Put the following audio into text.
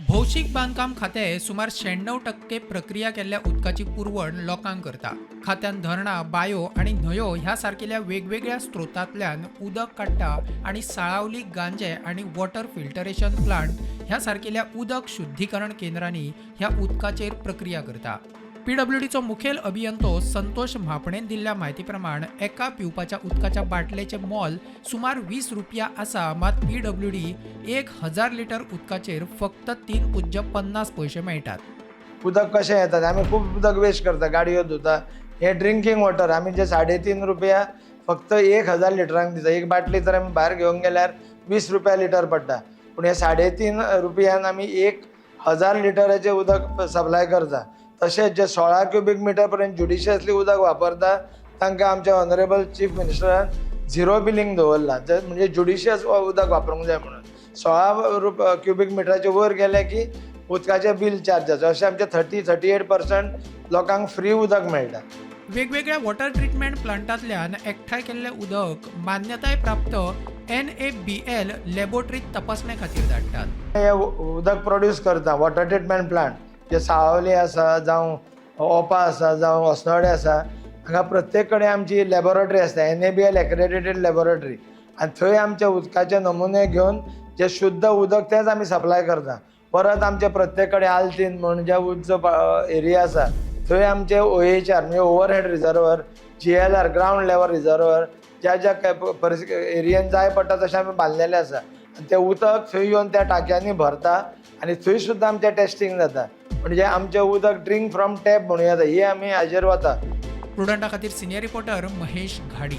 भौशीक बांदकाम खातें सुमार 96% प्रक्रिया केल्ल्या उदकाची पुरवण लोकांक करता. खात्यान धरणां, बायो आनी न्हंयो ह्या सारकिल्या वेगवेगळ्या स्त्रोतांतल्यान उदक काडटा आनी साळावली, गांजे आनी वॉटर फिल्टरेशन प्लांट ह्या सारकिल्या उदक शुद्धीकरण केंद्रांनी ह्या उदकाचेर प्रक्रिया करता. पीडब्ल्यूडीचो मुखेल अभियंतो संतोष म्हापणेन दिल्ल्या म्हायती प्रमाण एका पिवपाच्या उदकाच्या बाटलेचें मोल सुमार 20 रुपया आसा, मात पीडब्ल्यूडी 1000 लिटर उदकाचेर फक्त 3.50 पयशे मेळटात. उदक कशें येता? आमी खूब उदक वेस्ट करता, गाडयो धुता. हे ड्रिंकींग वॉटर आमी जे 3.5 रुपया फक्त 1000 लिटरांक दिता. एक बाटली जर आमी भायर घेवंक गेल्यार 20 रुपया लिटर पडटा, पूण हे 3.5 रुपयान आमी 1000 लिटराचें उदक सप्लाय करता. तशेंच जे 16 क्युबीक मिटर पर्यंत ज्युडिशियसली उदक वापरता, तांकां आमच्या ऑनरेबल चीफ मिनिस्टरान झिरो बिलींग दवरलां, म्हणजे ज्युडिशियस उदक वापरूंक जाय म्हणून. 16 क्युबीक मिटराचे वयर गेले की उदकाचें बील चार्ज जाता. अशें आमचे 38% लोकांक फ्री उदक मेळटा. वेगवेगळ्या वॉटर ट्रिटमेंट प्लांटांतल्यान एकठांय केल्लें उदक मान्यताय प्राप्त एनएबीएल लॅबोरेटरीत तपासणे खातीर धाडटात. हे उदक प्रोड्यूस करता वॉटर ट्रिटमेंट प्लांट, जे साळावली आसा, जावं ओपा आसा, जावं अस्नोडे आसा, हांगा प्रत्येक कडेन आमची लॅबोरेटरी आसता, एनएबीएल एक्रेडिटेड लॅबोरेटरी. आनी थंय आमचे उदकाचे नमुने घेवन जे शुद्ध उदक तेच आमी सप्लाय करता. परत आमचे प्रत्येक कडेन आल्तीन म्हण जे उंच एरिया आसा, थंय आमचे ओएचआर म्हणजे overhead reservoir, GLR, ground level reservoir, ज्या ज्या एरियन जाय पडटा तशें आमी बांदलेले आसा. आनी तें उदक थंय येवन त्या टांक्यांनी भरता आनी थंय सुद्दां आमचें टेस्टींग जाता. म्हणजे आमचें उदक ड्रिंक फ्रॉम टॅप म्हणूं येता, ही आमी हाजेर वता. प्रुडंटा खातीर सिनियर रिपोर्टर महेश घाडी.